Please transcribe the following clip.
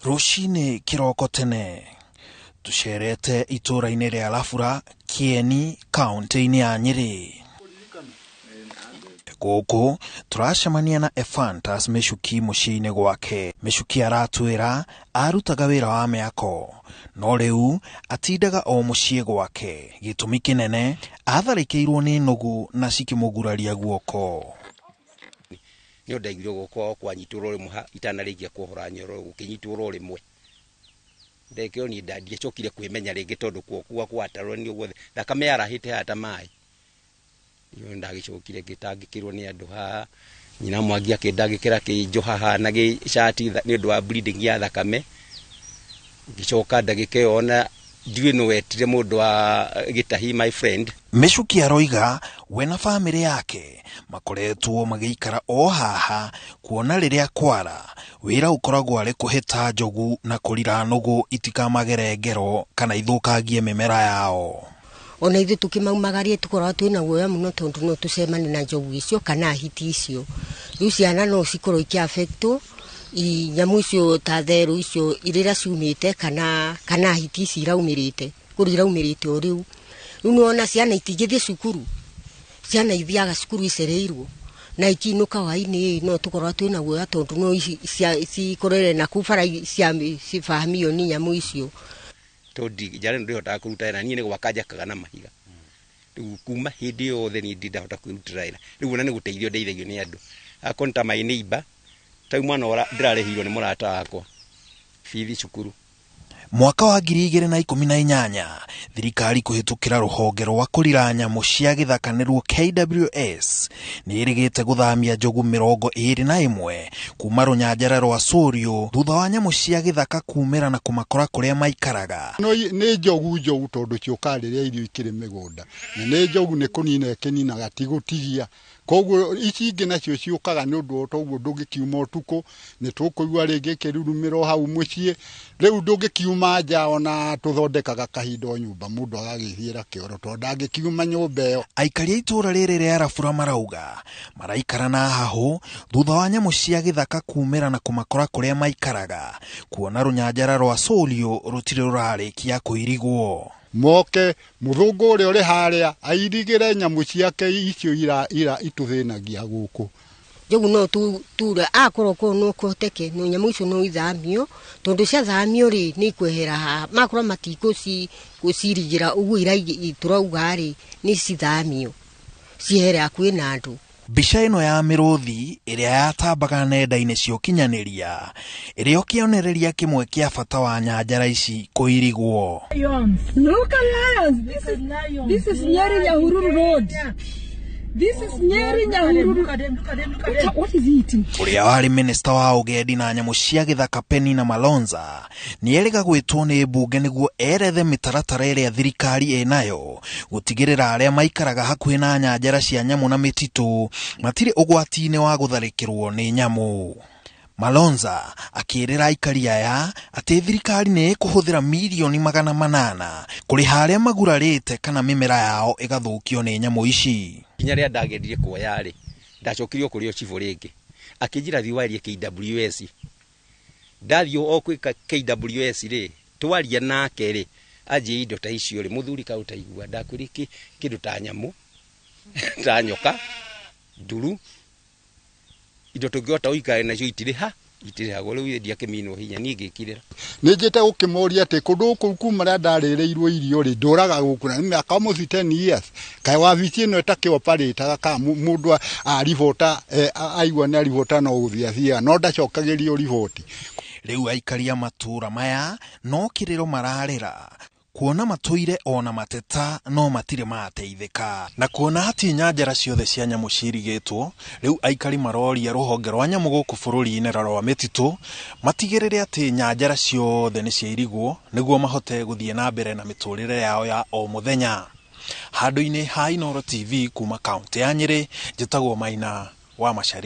Rũcinĩ kĩroko tene tũcerete itũũra-inĩ rĩa Labura, Kieni, kaũntĩ-inĩ ya Nyĩrĩ. Gũkũ tũracemania na Ephantus Mĩcuki mũciĩ-inĩ gwake. Mĩcuki aratwĩra arutaga wĩra wa mĩako no rĩu atindaga o mũciĩ gwake. Gĩtũmi kĩnene atharĩkĩirwo nĩ nũgũ na cikĩmũguraria guoko. Nĩ ndaiguire guoko gwakwa kwanyitwo ro rĩmwe itanarĩkia kuohora nyororo gũkĩnyitwo ro rĩmwe. Ndagĩka ĩyo niĩ ndiacokire kwĩmenya rĩngĩ tondũ guoko gwakwa gwatarũranire guothe, thakame yarahĩte haha ta maĩ. Nĩyo ndagĩcokire ngĩtangĩkĩrwo nĩ andũ haha, nyina Mwangi akĩndangĩkĩra akĩnjoha haha na gĩcati nĩ ũndũ wa bleeding ya thakame. Ngĩcoka ndagĩka ĩyo ona ndiũĩ nũ wetire mũndũ wa gĩtahi my friend. Mĩcuki aroiga we na bamĩrĩ yake makoretwo magĩikara o haha kuona rĩrĩa kwara wĩra ũkoragwo arĩ kũhĩta njogu na kũrira nũgũ itikamagere ngero kana ithũkangie mĩmera yao. Ona ithuĩ tũkĩmaumagaria tũkoragwo twĩna guoya mũno tondũ no tũcemanie na njogu icio kana hiti icio. Rĩu ciana no cikorwo ikĩ-affectwo nyamũ icio ta therũ icio rĩrĩa ciumĩte kana hiti ici iraumĩrĩte, kũrĩa iraumĩrĩte o rĩu. Rĩu nĩwona ciana itingĩthiĩ cukuru, ciana ithiaga cukuru icereirwo na ikiinũka hwaĩ-inĩ no tũkoragwo twĩna guoya tondũ no cikorere na kũu bara cibamio nĩ nyamũ icio. Tondũ njara ĩno ndĩhotaga kũruta wĩra, niĩ nĩ gwaka njakaga na mahiga. Rĩu kuma hĩndĩ yothe niĩ ndirĩ ndahota kwĩrutĩra wĩra. Rĩu ona nĩ gũteithio ndeithagio nĩ andũ. Akorwo nĩ ta my neighbor, ta rĩu mwana ndĩrarĩhĩirwo nĩ mũrata wakwa bithi cukuru. Mwaka wa 2018 thirikari kũhĩtũkĩra rũhonge rwa kũrira nyamũ cia gĩthaka nĩruo KWS nĩ ĩrĩgĩte gũthamia njogu 21 kuma rũnyanjara rwa Sũriũ thutha wa nyamũ cia gĩthaka kumĩra na kũmakora kũrĩa maikaraga. No nĩ njogu njogu tondũ ciũkaga rĩrĩa irio ikĩrĩ mĩgũnda, na nĩ njogu nĩ kũnina ĩkĩninaga ti gũtigia. Koguo ici ingĩ nacio ciũkaga nĩ ũndũ wa toguo ndũngĩkiuma ũtukũ, nĩ tũkũigua rĩngĩ ĩkĩrurumĩra o hau mũciĩ, rĩu ndũngĩkiuma nja ona tũthondekaga kahinda o nyũmba mũndũ agagĩthiĩra kĩoro tondũ ndangĩkiuma nyũmba ĩyo. Aikari a itũũra rĩrĩ rĩa Rabura marauga maraikara na hahũ thutha wa nyamũ cia gĩthaka kumĩra na kũmakora kũrĩa maikaraga kuona rũnyanjara rwa Sũriũ rũtirĩ rũrarĩkia kũirigwo. Moke mũthũngũ ũrĩa ũrĩ harĩa airigĩre nyamũ ciake icio ira itũthĩnagia gũkũ. Njogu no ture akorwo kũu no kũhoteke no nyamũ icio no ithamio tondũ ciathamio rĩ nĩ ikwehera haha makorwo matikũcirigĩra ũguo tũrauga rĩ nĩ cithamio ciehere hakuhĩ na andũ. Mbica ĩno ya mĩrũthi ĩrĩa yatambaga nenda-inĩ cia ũkinyanĩria ĩrĩ o kĩonereria kĩmwe kĩa bata wa nyanjara ici kũirigwo. Look at lions. This is Nyeri Nyahururu Road. This is Nyeri Nyahururu. What is he eating? Ũrĩa warĩ minista wa ũgendi na nyamũ cia gĩthaka Penina Malonza nĩ erĩga gwĩtwo nĩ mbunge nĩguo erethe mĩtaratara ĩrĩa thirikari ĩnayo gũtigĩrĩra arĩa maikaraga hakuhĩ na nyanjara cia nyamũ na mĩtitũ matirĩ ũgwati-inĩ wa gũtharĩkĩrwo nĩ nyamũ. Malonza akĩrĩra aikari aya atĩ thirikari nĩ ĩkũhũthĩra mirioni 800 kũrĩha arĩa magurarĩte kana mĩmera yao ĩgathũkio nĩ nyamũ ici. Kinya rĩrĩa ndagendire kuoya rĩ, ndacokirio kũrĩ o cibũ rĩngĩ. Akĩnjĩra thiĩ warie KWS. Ndathiĩ o kwĩ KWS rĩ, twaria nake rĩ, anjĩra indo ta icio rĩ, mũthuri kaĩ ũtaigua, ndakwĩrire kĩndũ ta nyamũ, ta nyoka, nduru, indo tũngĩhota gũikara nacio itirĩha, itirĩhagwo. Rĩu ndiakĩminwo hinya, niĩ ngĩkirĩra. Nĩ njĩte gũkĩmoria atĩ kũndũ gũkũ kuma rĩrĩa ndarĩrĩirwo irio rĩ, ndũraga gũkũ na mĩaka almost 10 years. Kaĩ wabici ĩno ĩtakĩoparĩtaga kana mũndũ aribota, aigua nĩ aribota no gũthiĩ athiaga, no ndacokagĩrio riboti. Rĩu aikari a matũũra maya no kĩrĩro mararĩra kuona matũire ona mateta no matirĩ mateithĩka. Na kuona atĩ nyanjara ciothe cia nyamũ cirigĩtwo, rĩu aikari maroria rũhonge rwa nyamũ gũkũ bũrũri-inĩ na rwa mĩtitũ matigĩrĩre atĩ nyanjara ciothe nĩ ciairigwo nĩguo mahote gũthiĩ na mbere na mĩtũrĩre yao ya o mũthenya. Handũ-inĩ ha Inooro TV kuma kaũntĩ ya Nyĩrĩ, njĩtagwo Maina wa Macharia.